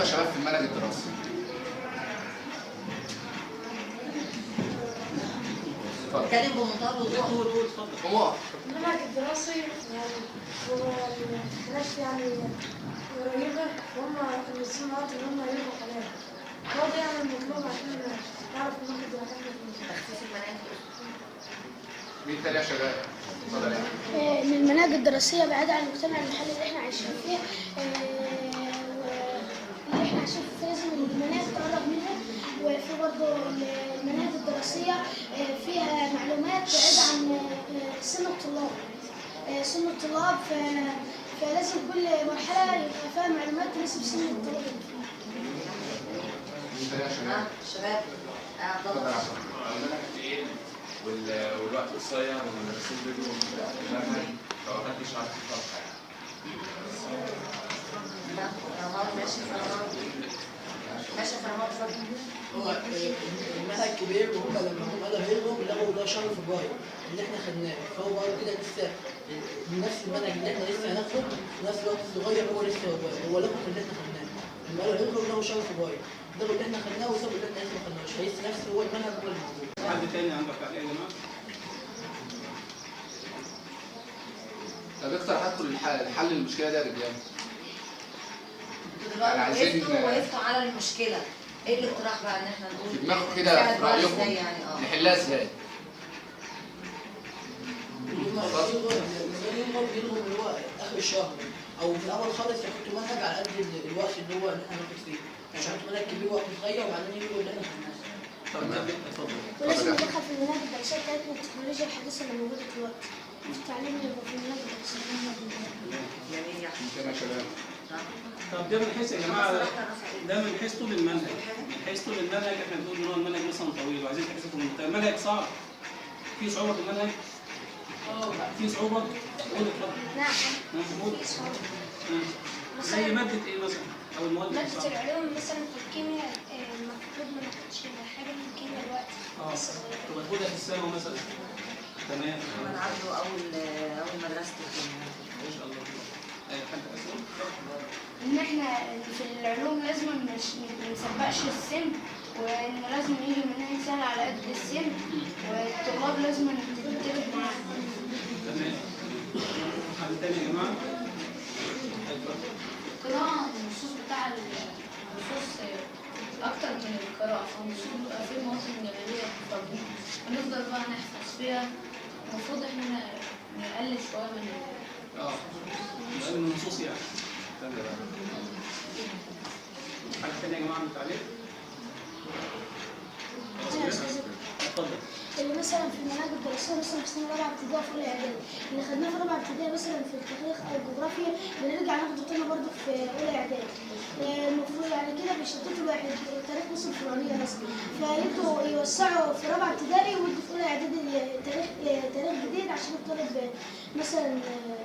رايكم يا شباب في المنهج الدراسي؟ اتفضل. اتكلم بمنتهى الوضوح. قول قول اتفضل. قوم اقف. المنهج الدراسي يعني هو الناس يعني قريبة، وهم المسلمين وقت إن هم يلغوا حاليا، هو ده يعني المطلوب عشان نعرف ناخد راحتنا في تخفيف المناهج. مين تاني يا شباب؟ اتفضل يا أحمد. ان المناهج الدراسية بعيدة عن المجتمع المحلي اللي احنا عايشين فيه، اللي احنا عايشين فيه لازم المناهج تقرب منها. وفي برضه المناهج الدراسية فيها معلومات بعيدة عن سن الطلاب، سن الطلاب، فلازم كل مرحلة يبقى فيها معلومات تناسب سن الطالب. مين تاني يا شباب؟ شباب. عبد اتفضل يا الله. عبد الله. المنهج تقيل والوقت قصير والمدرسين بيجوا المنهج، فمحدش عارف يفهم حاجة. فرمان، ماشي فرمان، ماشي فرمان، اتفضل. هو المنهج كبير، وهم لما هم قالوا هيلغوا لغوا ده شهر فبراير اللي احنا خدناه، فهو برضه كده لسه نفس المنهج اللي احنا لسه هناخده في نفس الوقت الصغير، هو لسه هو لغوا اللي احنا خدناه. لما قالوا هيلغوا لغوا شهر فبراير، لغوا اللي احنا خدناه وسابوا اللي احنا لسه ما خدناهوش، فلسه نفس هو المنهج هو اللي موجود. حد تاني عنده تعليق يا جماعة؟ طب اقتراحاتكم لحل المشكلة دي يا رجاله؟ دلوقتي عايزين- وقفتوا على المشكلة، ايه الاقتراح بقى ان احنا نقول في دماغكم كده نساعد في بعض رايكم ازاي يعني؟ نحلها ازاي؟ هم يلغوا اللي هو اخر الشهر او في الاول خالص، يحطوا منهج على قد الوقت اللي هو اللي احنا هناخد فيه، مش هيحطوا منهج كبير وقت صغير وبعدين يلغوا اللي احنا خدناه. طب اتفضل. ولازم ندخل في المناهج الدراسية بتاعتنا التكنولوجيا الحديثة اللي موجودة دلوقتي في التعليم، يبقى في المناهج الدراسية. جميل يا احمد. مين تاني يا شباب؟ طب ده من حيث يا جماعة، ده من حيث طول المنهج، من حيث طول المنهج احنا بنقول ان هو المنهج مثلا طويل وعايزين تحذفه من المنهج صعب. في صعوبة في المنهج؟ في صعوبة؟ قول اتفضل. نعم، قول. في صعوبة. زي مادة ايه مثلا؟ او المواد اللي مادة صعبة؟ العلوم مثلا في الكيمياء، المفروض ما ناخدش حاجة من الكيمياء دلوقتي، لسه صغيرة. تبقى تاخدها في الثانوي مثلا. تمام. محمد عبده اول مدرسته في ما شاء الله. حد اسئلة؟ ان احنا في العلوم لازم ما نسبقش السن، وان لازم يجي منهج سهل على قد السن، والطلاب لازم تنتبه معاه. تمام. حد تاني يا جماعة؟ اتفضل. القراءة النصوص بتاع النصوص أكتر من القراءة، فالنصوص بيبقى فيه مواطن جمالية، فبنفضل بقى نحفظ فيها. المفروض احنا نقلل شوية من نقلل من النصوص يعني. تمام. حد تاني يا جماعة عنده تعليق؟ اتفضل. اللي مثلا في المناهج الدراسية مثلا في سنة رابعه ابتدائي في اولى اعدادي، اللي خدناه في رابعه ابتدائي مثلا في التاريخ او الجغرافيا بنرجع ناخده تاني برضه في اولى اعدادي. المفروض يعني كده بيشتتوا الواحد. تاريخ مصر الفرعونية مثلا، فيبدوا يوسعوا في رابعه ابتدائي ويدوا في اولى اعدادي تاريخ تاريخ جديد عشان الطالب مثلا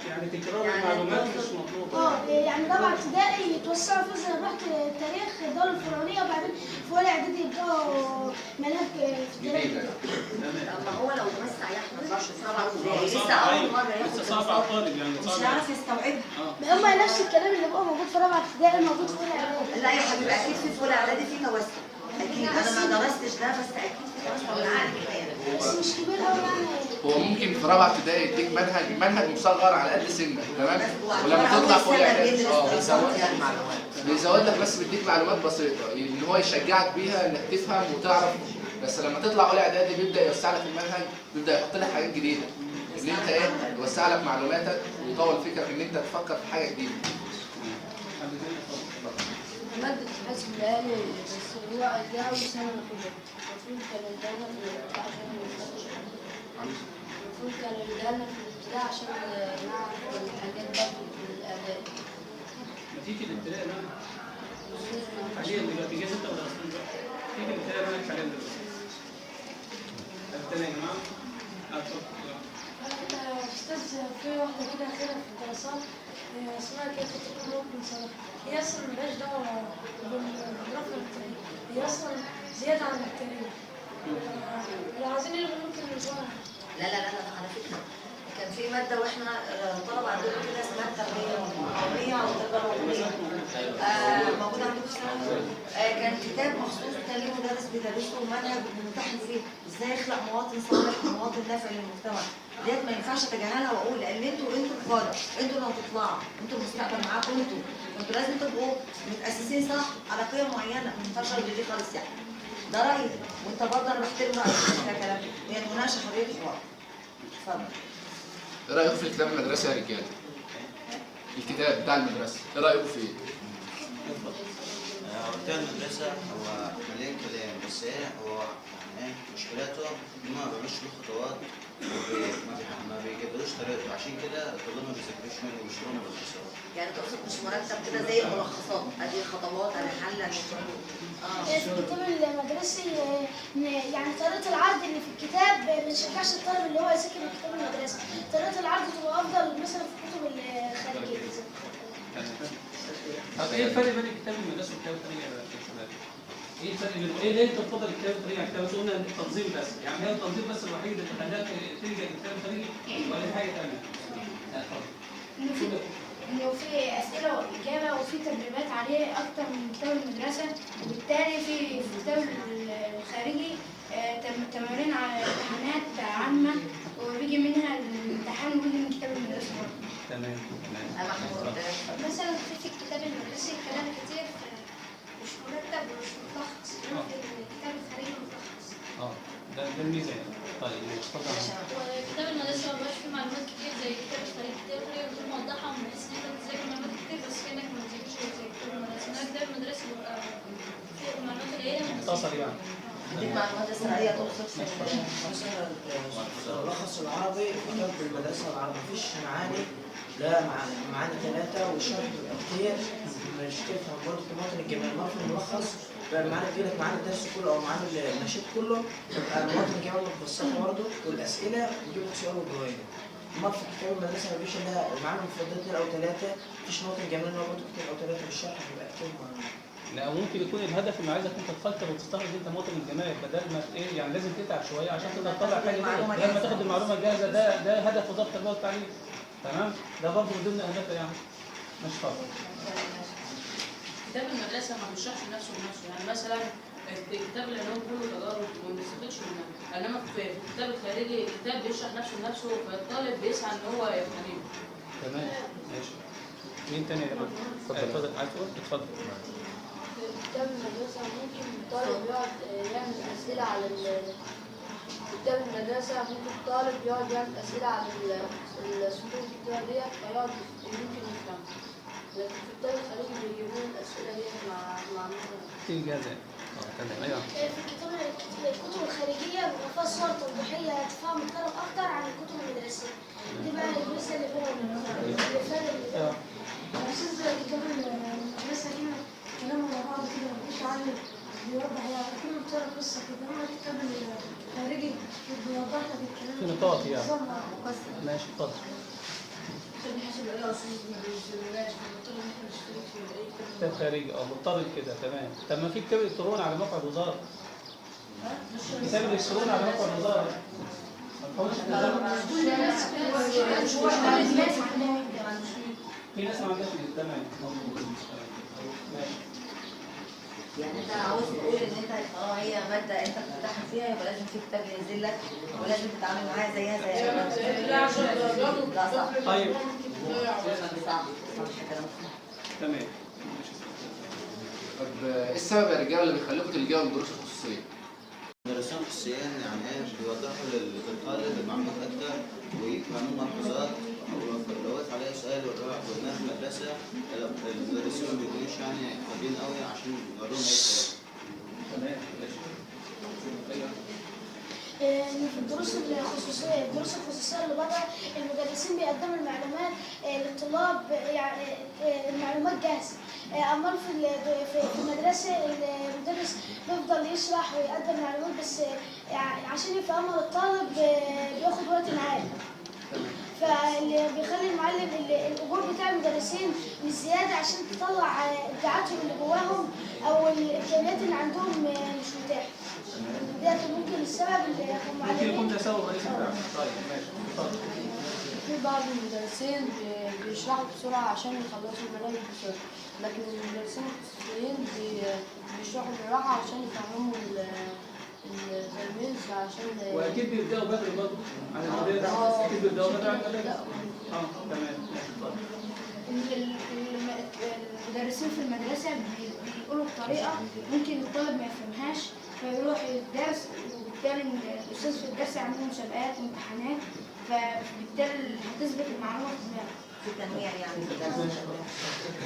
يعني تكرار يعني المعلومات مش مطلوب. يعني رابعه ابتدائي يتوسعوا في زي رحت تاريخ الدولة الفرعونية، وبعدين في اولى اعدادي يبداوا مناهج في التاريخ جديدة. تمام. طب ما هو لو وسع يا احمد برضه في رابعه ابتدائي صعب لسه اول أيوة. مرة ياخد لسه صعب على الطالب يعني مش صعب. هيعرف يستوعبها. ما هم نفس الكلام اللي بقى موجود في رابعه ابتدائي موجود في اولى اعدادي. لا يا حبيبي اكيد في اولى اعدادي في توسع، اكيد انا ما درستش ده، بس اكيد في توسع بالعقل كده يعني. بس مش كبير قوي يعني. هو ممكن في رابعه ابتدائي يديك منهج مصغر على قد سنك، تمام؟ ولما تطلع فوق الاعدادي بيزود لك، بس بيديك معلومات بسيطة ان هو يشجعك بيها انك تفهم وتعرف. بس لما تطلع اولى اعدادي بيبدا يوسع لك المنهج، بيبدا يحط لك حاجات جديدة ان انت ايه، يوسع لك معلوماتك ويطور فكرك ان انت تفكر في حاجة جديدة. حد تاني؟ اتفضل. مادة الحاسب الآلي بس هو دي أول سنة ناخدها، المفروض كانوا يدونا في الابتدائي عشان المفروض كانوا يدونا في الابتدائي عشان نعرف الحاجات ده في الإعدادي. ما تيجي الابتدائي منهج حاليا دلوقتي جاي 6 ولا اصلا تيجي الابتدائي منهج حاليا دلوقتي. حد تاني يا جماعة؟ اتفضل. أستاذ، في واحدة كده أخيرة في الدراسات اسمها كيف تكون ممكن صلاح، هي أصلا ملهاش دعوة بالجغرافيا والتاريخ، هي أصلا زيادة عن التاريخ. لو عايزين يلغوا ممكن يلغوها. لا لا لا لا، على فكرة كان في مادة واحنا طلبه عندنا كده اسمها التربية القومية او التربية الوطنية، موجودة عندكم في الثانوي؟ كان كتاب مخصوص كان ليه مدرس بيدرسه ومنهج وبيمتحن فيه، ازاي يخلق مواطن صالح ومواطن نافع للمجتمع. ديت ما ينفعش اتجاهلها واقول، لان انتوا القادة، انتوا اللي هتطلعوا، انتوا المستقبل معاكم انتوا، فانتوا لازم تبقوا متاسسين صح على قيم معينة، ما ينفعش الغي دي خالص يعني. ده رايي، وانت برضه انا بحترم رايك، مش فيها كلام، هي المناقشة حرية حوار. اتفضل. ايه رايكم في الكتاب المدرسي يا رجاله؟ الكتاب بتاع المدرسة ايه رايكم فيه؟ هو بتاع المدرسة هو مليان كلام، بس ايه هو يعني ايه مشكلته إن هو ما بيعملش له خطوات وما بيجيبلوش طريقته، عشان كده الطلاب ما بيذاكروش منه وبيشتروا ملخصات. يعني تقصد مش مرتب كده زي الملخصات، ادي خطوات ادي حل ادي في الكتاب المدرسي يعني طريقة العرض اللي في الكتاب ما تشجعش الطالب اللي هو يذاكر من كتاب المدرسة، طريقة العرض تبقى أفضل مثلا في الكتب الخارجية. طب ايه الفرق بين الكتاب المدرسي والكتاب الخارجي يا شباب؟ ايه الفرق بينهم؟ ايه ليه انت تفضل الكتاب الخارجي عن الكتاب؟ قلنا التنظيم بس، يعني هي التنظيم بس الوحيد اللي خلاك تلجأ للكتاب الخارجي ولا حاجة ثانية؟ لا اتفضل. إنه في أسئلة وإجابة وفي تدريبات عليه أكتر من كتاب المدرسة، وبالتالي في الكتاب الخارجي تمارين على امتحانات عامة وبيجي منها الامتحان وبيجي من كتاب المدرسة برضه. تمام تمام. مثلا في الكتاب المدرسي كلام كتير مش مرتب ومش متلخص، إنما في الكتاب الخارجي متلخص. ده الميزة يعني. طيب ماشي اتفضل. وكتاب المدرسة ما بقاش فيه معلومات كتير زي الكتاب الخارجي، الكتاب الخارجي بيكون موضحة وبنحس إن أنت بتذاكر معلومات كتير بس كأنك ما بتذاكرش زي كتاب المدرسة، إنما كتاب المدرسة بيبقى فيه معلومات قليلة مختصر يعني. بديك معلومات إسرائيلية تقصد؟ مثلا الملخص العربي في كتاب المدرسة العربي مفيش معاني، لا معاني ثلاثة والشرح بيبقى كتير مش تفهم برضه في مواطن الجمال. ما في الملخص بقى المعاني بتجيلك معاني الدرس كله أو معاني النشيد كله، بيبقى مواطن الجمال متبسطة برضه والأسئلة بيجيب لك سؤال وجواب. أما في كتاب المدرسة مفيش إلا المعاني المفردات 2 أو 3، مفيش مواطن الجمال اللي هو برضه 2 أو 3 والشرح بيبقى كتير. لا ممكن يكون الهدف انه عايزك انت تفكر وتستخرج انت مواطن الجمال، بدل ما ايه يعني لازم تتعب شوية عشان تقدر تطلع حاجة دي، لما تاخد المعلومة جاهزة ده هدف وزارة التربية والتعليم. تمام؟ ده برضه من ضمن اهدافها يعني. مش فاضي. كتاب المدرسة ما بيشرحش نفسه بنفسه، يعني مثلا كتاب العلوم كله تجارب وما بنستفدش منها، انما في الكتاب الخارجي الكتاب بيشرح نفسه بنفسه، فالطالب بيسعى ان هو يفهمه. تمام ماشي. مين تاني يا جماعة؟ اتفضل. عايز تقول؟ اتفضل. في كتاب المدرسة ممكن الطالب يقعد يعمل أسئلة على كتاب المدرسة ممكن الطالب يقعد يعمل أسئلة على السطور الكتيرة ديت فيقعد ممكن يفهمها، لكن في الكتاب الخارجي بيجيبوا الأسئلة ديت مع تيجي جاهزة. تمام أيوه. في الكتب الخارجية بيبقى فيها صور توضيحية تفهم الطالب أكتر عن الكتب المدرسية. دي بقى الميزة اللي بينهم اللي فرق. أيوه. أستاذ كتاب المدرسة هنا كلام على بعض كده مفيش عامل بيوضح، يعني كأنه بتقرا قصة كده، إنما الكتاب الخارجي بيوضح لك الكلام في نقاط يعني. ماشي اتفضل. عشان نحسب الأداء ما بينزلوناش، فبنضطر إن إحنا نشترك في أي كتاب خارجي. مضطر كده. تمام. طب ما في كتاب إلكتروني على موقع الوزارة. كتاب الإلكتروني على موقع الوزارة. ما تحاولش كل الناس عندها. في ناس ما عندهاش. تمام ماشي. يعني انت عاوز تقول ان انت طالما هي مادة انت بتمتحن فيها يبقى لازم في كتاب ينزل لك ولازم تتعامل معاها زيها زي لا عشان لا صح. طيب صح صح كلامك. تمام. طب ايه السبب يا رجاله اللي بيخليكم تلجأوا للدروس الخصوصية؟ المدرسين الخصوصيين يعني ايه بيوضحوا للطالب المعلومات اكتر ويفهموا ملحوظات، لو وقف عليه سؤال وقلناه في المدرسة المدرسين ما بيكونوش يعني فاضيين قوي عشان يوروهم اي سؤال. تمام ماشي. في الدروس الخصوصية، الدروس الخصوصية اللي بره المدرسين بيقدموا المعلومات للطلاب، يعني المعلومات جاهزة. أما في المدرسة المدرس بيفضل يشرح ويقدم معلومات، بس عشان يفهمها للطالب بياخد وقت معاه. فاللي بيخلي المعلم الاجور بتاع المدرسين مش زيادة عشان تطلع ابداعاتهم اللي جواهم او الامكانيات اللي عندهم مش متاحة. ده ممكن السبب اللي ممكن يكون ده سبب رئيسي فعلا. طيب ماشي اتفضل. في بعض المدرسين بيشرحوا بسرعة عشان يخلصوا المناهج بسرعة، لكن المدرسين الخصوصيين بيشرحوا بالراحة عشان يفهموا التلاميذ عشان. واكيد بيبداوا بدري برضه عن المدارس، اكيد بيبداوا بدري عن المدارس. تمام ماشي اتفضل. المدرسين في المدرسة بيقولوا بطريقة ممكن الطالب ما يفهمهاش فيروح الدرس، وبالتالي الأستاذ في الدرس يعمل مسابقات وامتحانات، فبالتالي هتثبت المعلومة في دماغه. في تنويع يعني في الدرس.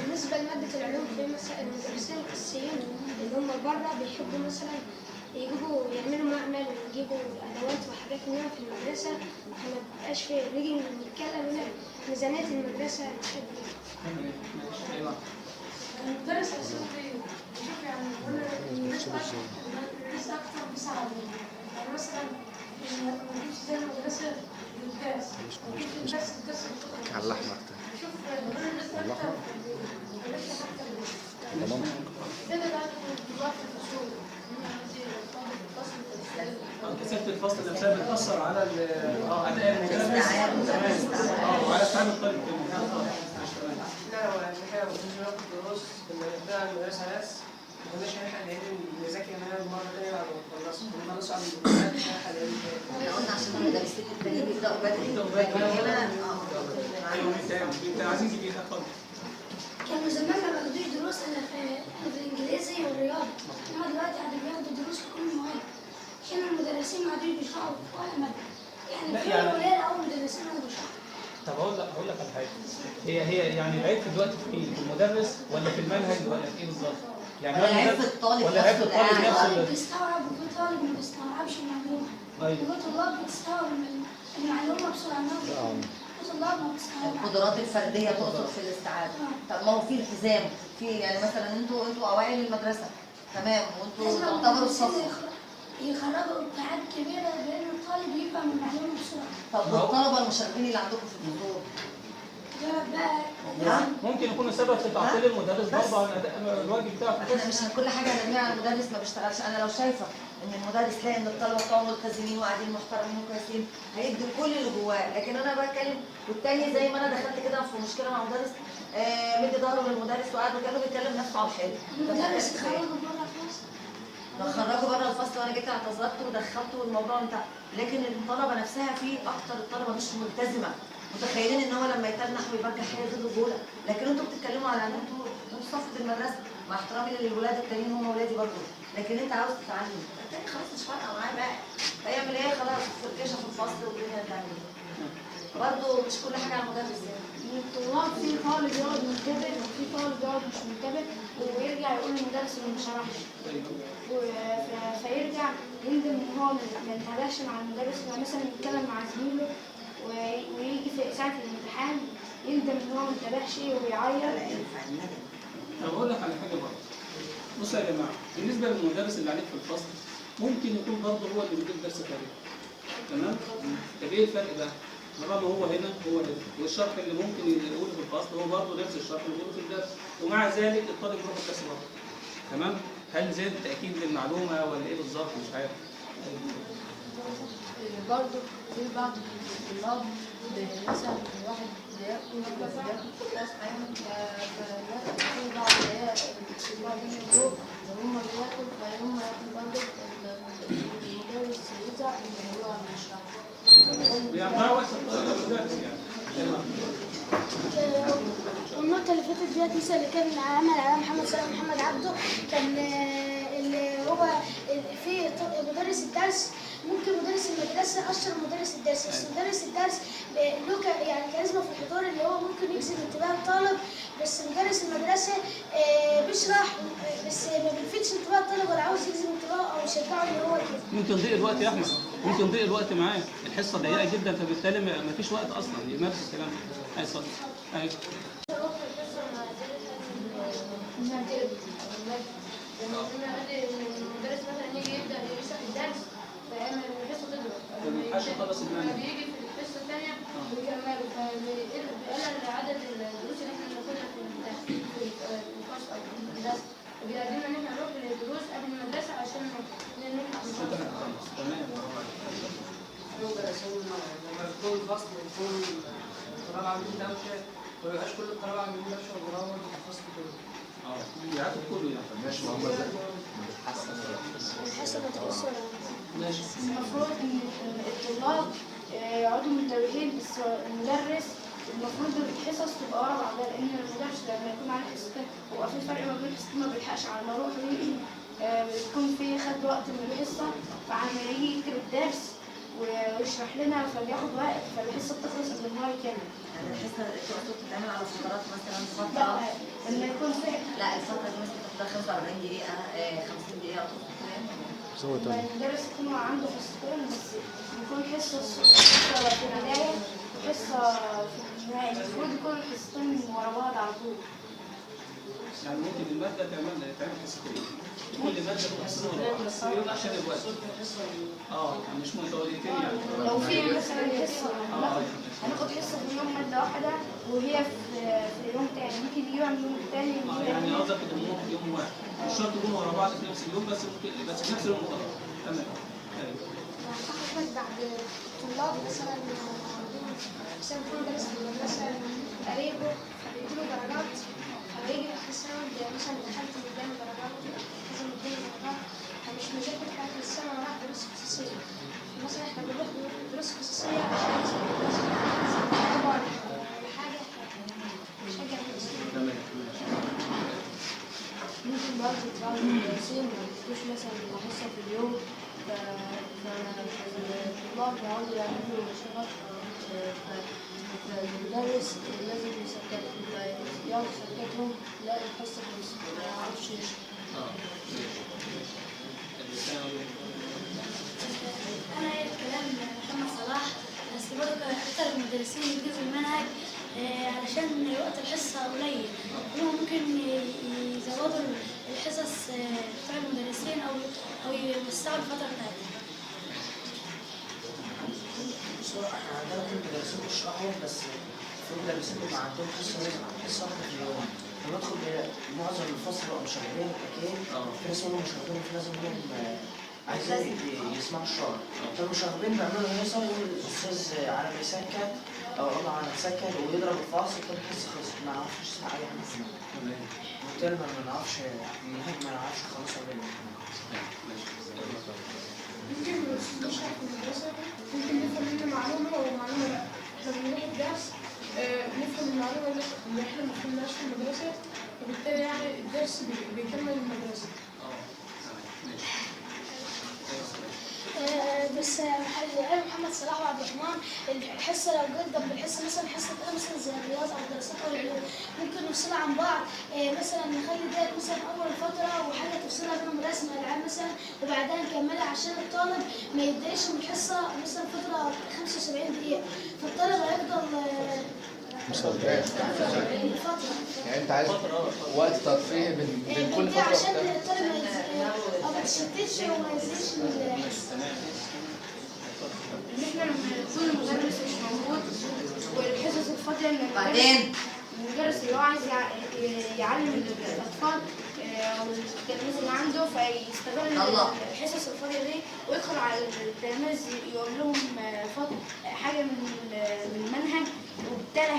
بالنسبة لمادة العلوم في مثلا المدرسين الخصوصيين اللي هم بره بيحبوا مثلا يجيبوا يعملوا معمل ويجيبوا أدوات وحاجات منها في المدرسة، فما بيبقاش في نيجي نتكلم هنا ميزانية المدرسة بتحب. ايوه المدرس أساسا بيشوف يعني المدرس أكتر بيساعد، يعني مثلا ما تجيبش زي المدرسة للدرس، ما تجيبش الدرس الدرس على الأحمر. بيشوف المدرس أكتر بيشرح أكتر. كده بقى في الفصول كثافة الفصل نفسها بتأثر على أداء المدرس. تمام. وعلى استيعاب الطالب كمان. احنا لو احنا ما كناش بناخد دروس كنا بنبدأ المدرسة بس، ما كناش هنلحق نعيد نذاكر منها مرة تانية بعد ما نخلص، كنا نخلص على الامتحانات مش هنلحق نعيد تاني. احنا قلنا عشان المدرسين التانيين بيبدأوا بدري. هنا ايوه انت عايزين تجيب اتفضل. كانوا زمان ما بياخدوش دروس الا في الانجليزي والرياضة، انما دلوقتي قاعدين بياخدوا دروس في كل المواد، عشان المدرسين ما عادوش بيشرحوا ولا مادة، يعني في قليل قوي مدرسين ما بيشرحوا. طب اقول لك على حاجة، هي يعني العيب في دلوقتي في ايه؟ في المدرس ولا في المنهج ولا في ايه بالظبط؟ يعني ولا العيب في الطالب ولا العيب في الطالب نفسه؟ طالب بيستوعب وفي طالب ما بيستوعبش المعلومة. ايوه. وفي طلاب بتستوعب المعلومة بسرعة، وفي طلاب ما بتستوعبش. القدرات الفردية تقصد في الاستيعاب. طب ما هو في التزام، في يعني مثلا انتوا اوائل المدرسة تمام، وانتوا تعتبروا الصف يخرجوا ابتعاد كبيرة بان الطالب يفهم المعلومة بسرعة. طب والطلبة المشاغبين اللي عندكم في الفصول؟ ممكن يكونوا سبب في تعطيل المدرس برضه عن اداء الواجب بتاعه. احنا مش كل حاجة هنرميها على المدرس ما بيشتغلش. انا لو شايفه ان المدرس لاقي ان الطلبة بتوعه ملتزمين وقاعدين محترمين وكويسين هيدوا كل اللي جواه، لكن انا بتكلم والتاني زي ما انا دخلت كده في مشكلة مع مدرس مدي ظهره للمدرس وقاعد وكانه بيتكلم نفسه على الحيط. المدرس خرجه بره الفصل. خرجه بره الفصل وانا جيت اعتذرت ودخلته والموضوع انتهى، لكن الطلبة نفسها في اكتر الطلبة مش ملتزمة، متخيلين ان هو لما يتنح ويبجح هي دي الرجولة، لكن انتوا بتتكلموا على ان انتوا صفة المدرسة، مع احترامي للولاد التانيين هم ولادي برضه، لكن انت عاوز تتعلم، التاني خلاص مش فارقه معاه بقى، فيعمل ايه؟ خلاص فركشه في الفصل والدنيا تعمل برضه. مش كل حاجة على المدرس يعني. الطلاب في طالب يقعد منتبه وفي طالب يقعد مش منتبه ويرجع يقول للمدرس انه ما شرحش، فيرجع يندم ان هو ما انتبهش مع المدرس، فمثلا يتكلم مع زميله ويجي في ساعة الامتحان يندم ان هو ما انتبهش ويعيط. طب اقول لك على حاجة برضه. بصوا يا جماعة، بالنسبة للمدرس اللي عليك في الفصل ممكن يكون برضه هو اللي بيديك درس تاريخ. تمام؟ طب ايه الفرق بقى؟ طالما هو هنا هو هنا، والشرح اللي ممكن يقوله في الفصل هو برضه نفس الشرح اللي بيقوله في الدرس، ومع ذلك الطالب يروح الدرس برضه. تمام؟ هل زاد تأكيد للمعلومة ولا ايه بالظبط؟ مش عارف. برضه في بعض الطلاب مثلا واحد بياكل في الفصل، ففي بعض الطلاب يجوا وهم بياكل فهم ياكل برضه، المدرس يزعل إن هو مش بيضيع وقت المدرس يعني. والنقطة اللي فاتت ديت مثلا اللي كان عمل على محمد صلاح محمد عبده، كان اللي هو في مدرس الدرس، ممكن مدرس المدرسة أشهر مدرس الدرس، بس مدرس الدرس له يعني كاريزما في الحضور اللي هو ممكن يجذب انتباه الطالب، بس مدرس المدرسة بيشرح بس ما بيلفتش انتباه الطالب ولا عاوز يجذب انتباهه أو يشجعه اللي هو كده. ممكن ضيق الوقت يا أحمد، ممكن ضيق الوقت معاه، الحصة ضيقة جدا فبالتالي ما فيش وقت أصلا يمارس الكلام ده. أيوه أيوه. المدرس مثلا يجي يبدأ يشرح الدرس فيعمل الحصة تضرب، بيجي في الحصة الثانية بيكمله، فبيقلل عدد الدروس اللي احنا بناخدها في الفصل أو في المدرسة، وبيقدمنا إن احنا نروح للدروس قبل المدرسة عشان نلحق. تمام. في مدرسين لما بيكون الفصل بيكون الطلاب عاملين دوشة، ما بيبقاش كل الطلبة عاملين دوشة وبيروحوا الفصل كله. بيعاتب كله يعني. ماشي، ما هم الحصة متأثرة. ماشي. المفروض إن الطلاب يقعدوا منتبهين، بس المدرس المفروض الحصص تبقى ورا بعضها، لأن المدرس لما يكون عليه حصتين ويبقى في فرق ما بين الحصتين ما بيلحقش على ما يروح ويجي، بيكون في خد وقت من الحصة، فعلى ما يجي يكتب الدرس ويشرح لنا فبياخد وقت، فالحصة بتخلص قبل ما هو يكمل. يعني الحصة تقصد تتعمل على فترات مثلا فترة؟ لا، لما يكون في لا الفترة دي مثلا تاخدها 45 دقيقة 50 دقيقة. لما المدرس يكون عنده حصتين بس يكون حصة في البداية وحصة في النهاية، المفروض يكون الحصتين ورا بعض على طول. يعني ممكن المادة تعمل حصتين، كل مادة تبقى حصتين ورا بعض عشان الوقت. مش متواليتين يعني. لو في مثلا حصة هناخد حصة في يوم مادة واحدة وهي في يوم تاني، ممكن يجيبها من يوم تاني. يعني قصدك يضموها في يوم واحد، مش شرط يكونوا ورا بعض في نفس اليوم، بس ممكن بس في نفس اليوم وخلاص. تمام. أحمد بعد الطلاب مثلا مثلا يكون مدرس في المدرسة قريبه فبيديله درجات، فبيجي آخر السنة مثلا دخلت مداني درجات كذا مداني درجات، فمش مذاكر في آخر السنة وراح دروس خصوصية. مثلا إحنا بنروح دروس خصوصية عشان مثلا طبعا ولا حاجة نشجع المدرسين. تمام ماشي. ممكن برضه بعض المدرسين ما يدوش مثلا حصة في اليوم، فالطلاب يقعدوا يعملوا شغل، فالمدرس لازم يسكتهم، فيقعد يسكتهم يلاقي الحصة خلصت ما يعرفش يشرح. أنا الكلام محمد صلاح، بس برضه أكتر المدرسين بيجوا المنهج علشان وقت الحصة قليل، هم ممكن يزودوا الحصص بتاع المدرسين أو يوسعوا الفترة بتاعتهم. احنا عندنا كل المدرسين بيشرحوا، بس في مدرسين بيبقى عندهم حصة حصة واحدة في اليوم، فبندخل معظم الفصل بيبقوا مشغلين أكيد، في ناس منهم مشغلين وفي ناس منهم عايزين يسمعوا الشرح، فالمشاغبين بيعملوا هيصة، يقول الأستاذ على ما يسكت أو الله على ما يسكت ويضرب الفاصل، وتاني الحصة خلصت ما نعرفش نسمع أي حاجة في المنهج. وبالتالي ما نعرفش المنهج، ما نعرفش نخلصه قبل الامتحان. ممكن الأستاذ بيشرح في المدرسة ممكن نفهم منه معلومة ومعلومة لأ، إحنا بنروح الدرس نفهم المعلومة اللي إحنا ما فهمناهاش في المدرسة، وبالتالي يعني الدرس بيكمل المدرسة. بس قال محمد صلاح وعبد الرحمن الحصة لو جت جنب الحصة مثلا حصة مثلا زي الرياض او الدراسات او العلوم ممكن نفصلها عن بعض، مثلا نخلي ديت مثلا اول فترة وحاجه تفصلها بينهم رسم العاب مثلا وبعدها نكملها عشان الطالب ما يتضايقش من الحصة مثلا فترة 75 دقيقة، فالطالب هيفضل فترة. يعني انت عايز وقت ترفيه بين كل فترة عشان الطالب ما يتشتتش وما يزهقش من الحصة. ان احنا لما يكون المدرس مش موجود والحصص الفاضيه ان بعدين المدرس اللي هو عايز يعلم الاطفال والتلاميذ اللي عنده فيستغل الحصص الفاضيه دي ويدخل على التلاميذ يقول لهم حاجة من المنهج، وبالتالي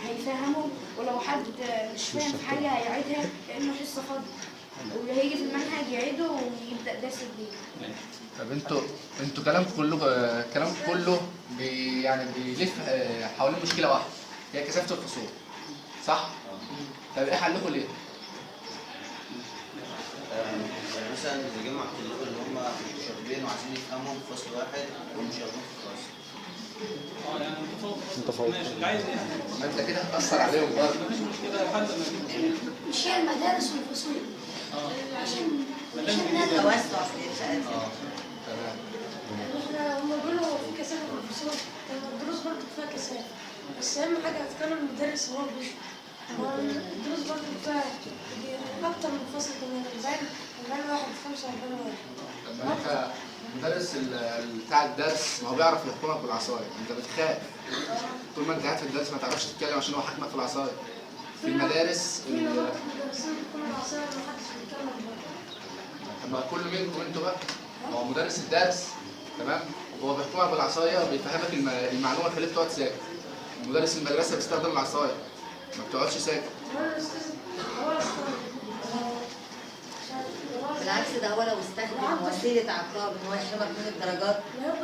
هيفهمهم، ولو حد مش فاهم حاجة هيعيدها لانه حصة فاضية، واللي هيجي في المنهج يعيده ويبدا درس جديد. طب انتوا كلامكم كله يعني بيلف حوالين مشكلة واحدة، هي كثافة الفصول، صح؟ طب ايه حلكم ليه؟ يعني مثلا نجمع الطلاب اللي هم مش مشاغبين وعايزين يفهموا في فصل واحد والمشاغبين في فصل. يعني متفوق. ماشي، اللي عايز ما انت كده هتأثر عليهم برضه. مفيش مشكلة لحد ما مش هي المدارس والفصول عشان توسع في الإنشاءات. تمام. احنا هما بيقولوا في كثافة في الفصول، طب الدروس برضه فيها كثافة، بس أهم حاجة هتكلم المدرس وهو بيشرح. هو الدروس برضه فيها أكتر من فصل كمان، 40 واحد 45 واحد. طب ما أنت المدرس بتاع الدرس ما هو بيعرف يحكمك بالعصاية، أنت بتخاف طول ما أنت قاعد في الدرس ما تعرفش تتكلم عشان هو حاكمك في العصاية. في المدارس في المدرسين بيكونوا العصاية ما حدش بيتكلم برضه. طب ما كل منكم انتوا بقى، هو مدرس الدرس تمام، هو بيحكمك بالعصايه بيفهمك المعلومة يخليك تقعد ساكت. مدرس المدرسة بيستخدم العصاية، ما بتقعدش ساكت. هو الاستاذ هو بالعكس ده هو لو استخدم وسيلة عقاب ان هو يحرمك من الدرجات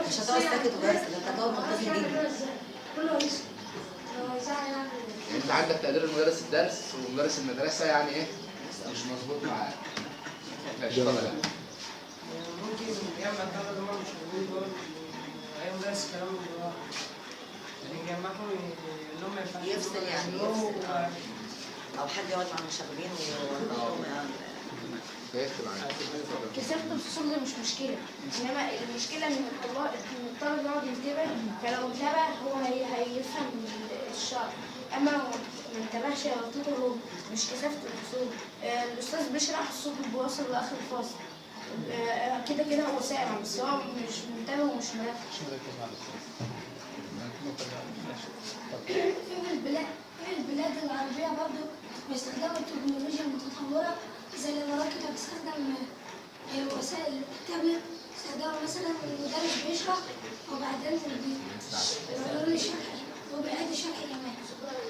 مش هتقعد ساكت وبس، ده انت هتقعد ملتزم جدا. كله هيسكت لو هيزعق يعني. انت عندك تقدير المدرس الدرس ومدرس المدرسة يعني ايه؟ مش مظبوط معاك. ماشي اتفضل. ممكن يجمع الطلبة اللي هم مش موجودين دول اي مدرس كلام اللي هو يعني يجمعهم اللي هم ما ينفعش يفصل يعني يفصل، او حد يقعد مع المشاغبين ويوضح لهم. كثافة الفصول دي مش مشكلة، إنما المشكلة إن الطالب يقعد ينتبه، فلو انتبه هو هيفهم الشرح، أما لو ما انتبهش غلطته هو، مش كثافة الفصول. الأستاذ بيشرح الصوت بيوصل لآخر الفصل، كده كده هو سامع بس هو مش منتبه ومش مركز. مش مركز مع الأستاذ. في البلاد العربية برضو بيستخدموا التكنولوجيا المتطورة زي الإمارات كده، بتستخدم وسائل التابلت، بيستخدموا مثلا المدرس بيشرح وبعدين بيقولوا الشرح وبيعيد الشرح كمان،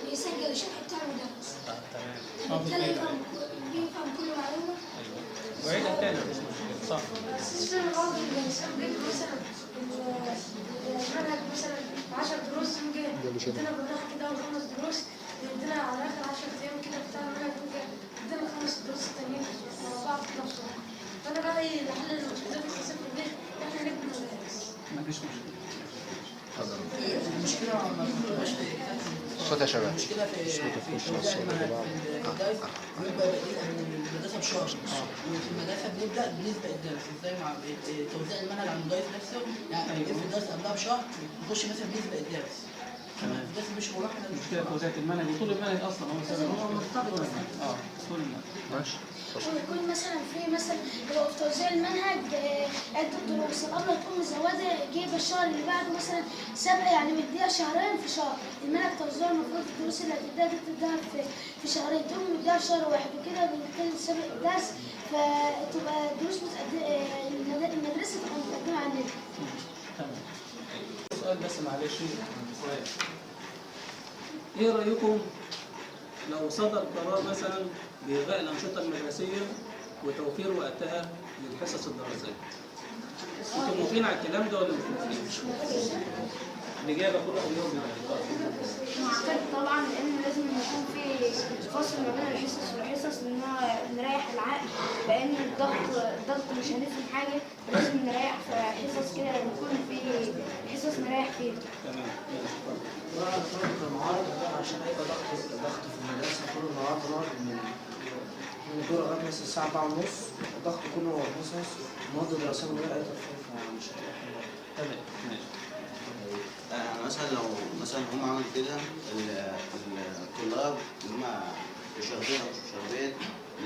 بيسجل الشرح بتاع المدرس. تمام. بالتالي بيفهم كل معلومة. أيوه. وعيدها تاني مفيش مشكلة. صح. بس في بعض المدرسين بيجوا مثلا المنهج مثلا 10 دروس ممكن يدينا بالراحة كده أول 5 دروس، يدينا على آخر 10 أيام كده بتاع المنهج ممكن يدينا 5 دروس التانيين مع بعض كده بسرعة. فأنا رأيي لحل المشكلة الكثافة دي إحنا نبني مدارس. مفيش مشكلة. المشكلة ما بتبقاش في الصوت يا شباب. المشكلة في توزيع المنهج في الدرس، بنبقى بادئين قبل المدرسة بشهر، وفي المدرسة بنبدأ بنسبق الدرس ازاي مع توزيع المنهج على المدرس نفسه، يعني في الدرس قبلها بشهر نخش مثلا بنسبق الدرس. تمام. الدرس مش وراح. المشكلة في توزيع المنهج وطول المنهج أصلا هو سبب هو مرتبط أصلا. طول المنهج. ماشي. ويكون مثلا في مثلا لو في توزيع المنهج عدة دروس، الأبلة تقوم مزودة جايبة الشهر اللي بعده مثلا 7، يعني مديها شهرين في شهر، المنهج توزيعه المفروض الدروس اللي هتديها دي تديها في شهرين، تقوم مديها في شهر واحد، وكده بنتكلم سابق الدرس، فتبقى الدروس المدرسة تبقى متقدمة عننا. تمام. سؤال بس معلش سؤال. إيه رأيكم لو صدر قرار مثلا بإلغاء الأنشطة المدرسية وتوفير وقتها للحصص الدراسية؟ أنتم موافقين على الكلام ده ولا مش موافقين؟ الإجابة كل واحد يجاوب. معترض طبعا، لأن لازم يكون في فاصل ما بين الحصص والحصص، لأن نريح العقل، لأن الضغط مش هنفهم حاجة، لازم نريح في حصص كده، يكون في حصص نريح فيها. تمام. انا معارض عشان هيبقى ضغط في المدرسة طول النهار، نقعد من الدور لغاية مثلا الساعة 4:30، الضغط كله حصص مواد دراسية من غير أي ترفيه، فمش هتبقى حلوة. تمام ماشي. مثلا لو مثلا هم عملوا كده الطلاب اللي هم مشاغبين او مش مشاغبين،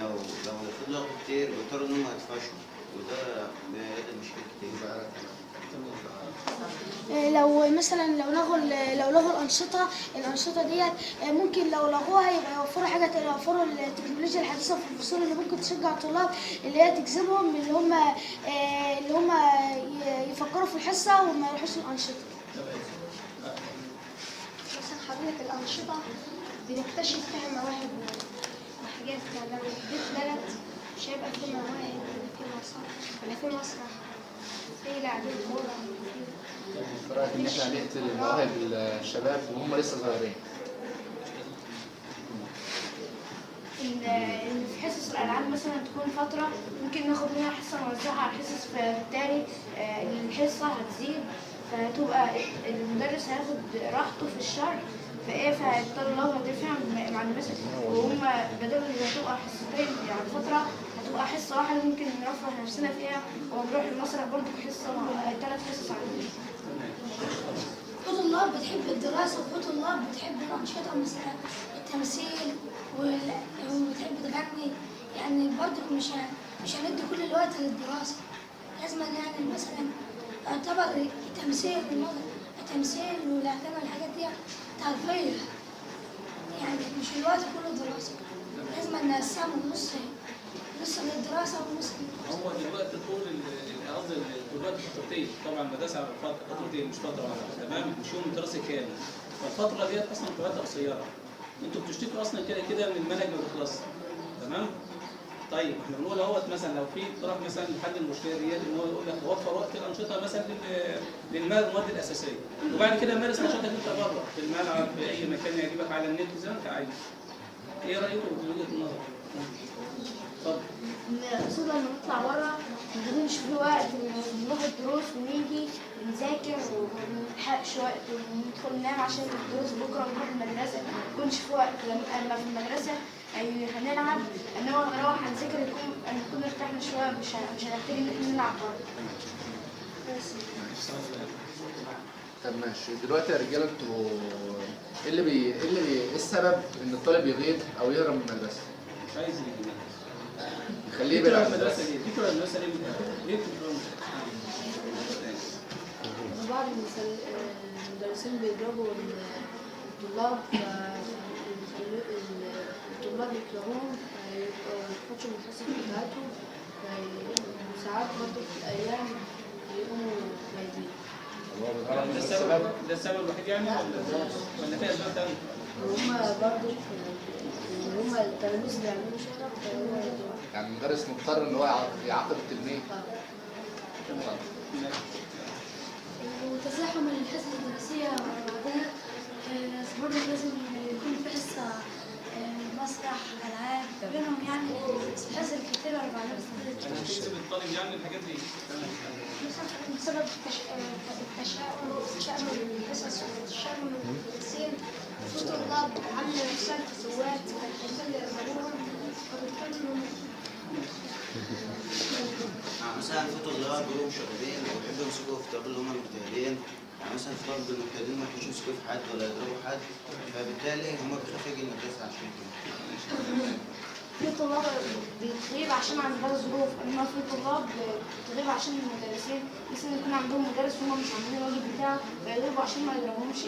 لو فضلوا ياخدوا كتير بيضطروا ان هم يطفشوا، وده بيؤدي لمشاكل كتير. لو مثلا لو لغوا الانشطة ديت ممكن لو لغوها يبقى يوفروا حاجة تانية، يوفروا التكنولوجيا الحديثة في الفصول اللي ممكن تشجع الطلاب، اللي هي تجذبهم اللي هم يفكروا في الحصة وما يروحوش الانشطة. مثلا حضرتك الأنشطة بنكتشف فيها مواهب وحاجات، يعني لو اديت بلد مش هيبقى فيه مواهب ولا فيه مسرح ولا فيه مسرح، فيه لاعبين كورة. رأيك إن إحنا هنقتل مواهب الشباب وهم لسه صغيرين؟ إن في حصص الألعاب مثلا تكون فترة ممكن ناخد منها حصة نوزعها على الحصص، فبالتالي الحصة هتزيد، فتبقى المدرس هياخد راحته في الشرح، فايه فالطلاب هتفهم معلومات، وهم بدل ما تبقى حصتين يعني فترة هتبقى حصة واحدة ممكن نرفه نفسنا فيها، ونروح المسرح برضه حصة 3 حصص عندنا. في طلاب بتحب الدراسة وفي طلاب بتحب الأنشطة مثلا التمثيل وبتحب تغني، يعني برضه مش هندي كل الوقت للدراسة، لازم يعني مثلا يعتبر التمثيل والأغاني والحاجات دي ترفيه، يعني مش الوقت كله دراسة، لازم نقسمه نص نص للدراسة ونص. هو دلوقتي طول قصدي دلوقتي فترتين، طبعا المدرسة على فترتين مش فترة واحدة، تمام؟ مش يوم دراسي كامل، فالفترة ديت أصلا بتبقى قصيرة. أنتوا بتشتكوا أصلا كده كده إن المنهج ما بيخلصش، تمام؟ طيب احنا بنقول اهوت مثلا لو في اقتراح مثلا لحل المشكلة ديت ان هو يقول لك وفر وقت الانشطة مثلا للمواد الاساسية، وبعد كده مارس نشاطك انت بره في الملعب في اي مكان يعجبك على النت زي ما انت عايز. ايه رايكم في وجهه النظر؟ اتفضل. المقصود لما نطلع بره ما ناخدش في وقت، نروح الدروس ونيجي نذاكر ومنلحقش وقت وندخل ننام عشان الدروس بكره ونروح المدرسة، ما يكونش في وقت. لما في المدرسة يعني هنلعب، انما نروح هنذاكر نكون ارتحنا شوية، مش هنحتاج ان احنا نلعب بره. طب ماشي، دلوقتي يا رجاله انتوا ايه اللي ايه السبب ان الطالب يغيب او يهرب من المدرسة؟ مش عايز يجي المدرسة. يخليه يبعد عن المدرسة. ليه؟ بتكره المدرسة ليه؟ ليه بتكره المدرسة؟ بعض المدرسين بيضربوا الطلاب، الطلاب يكرهوهم فيبقوا من الحصص بتاعتهم، وساعات برضه في الأيام بيقوموا غايبين. ده السبب الوحيد يعني ولا في أسباب تانية؟ وهما برضه هما التلاميذ بيعملوا شغب فهو يعني المدرس مضطر إن هو يعاقب التلميذ. تمام. وتزاحم الحصص الدراسية مع بعضها، برضه لازم يكون في حصة مسرح ألعاب بينهم، يعني الحصص الكتيرة ورا بعضها بس عشان تجذب الطالب يعني الحاجات دي. تمام. بسبب التشاؤم الحصص والتشاؤم المدرسين، في طلاب عاملة نفسها فسوات فبالتالي يضربوهم، فبالتالي مثلا في طلاب بيبقوا مشاغبين وبيحبوا يمسكوا في طلاب اللي هم المجتهدين، يعني مثلا في طلاب المجتهدين ما يحبوش يمسكوا في حد ولا يضربوا حد، فبالتالي هم بيخافوا يجي المدرسة عشان كده. في طلاب بتغيب عشان عندها ظروف، انما في طلاب بتغيب عشان المدرسين مثلا يكون عندهم مدرس وهم مش عاملين الواجب بتاعه فيغيبوا عشان ما يضربهمش.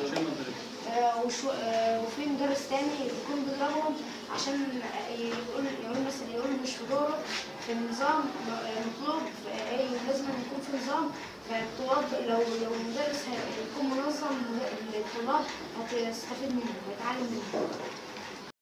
وفي مدرس تاني يكون بيضربهم عشان يقول مثلا يقول مش في دوره في النظام مطلوب، لازم يكون في نظام، فالطلاب لو المدرس هيكون منظم الطلاب هتستفيد منه وهيتعلم منه.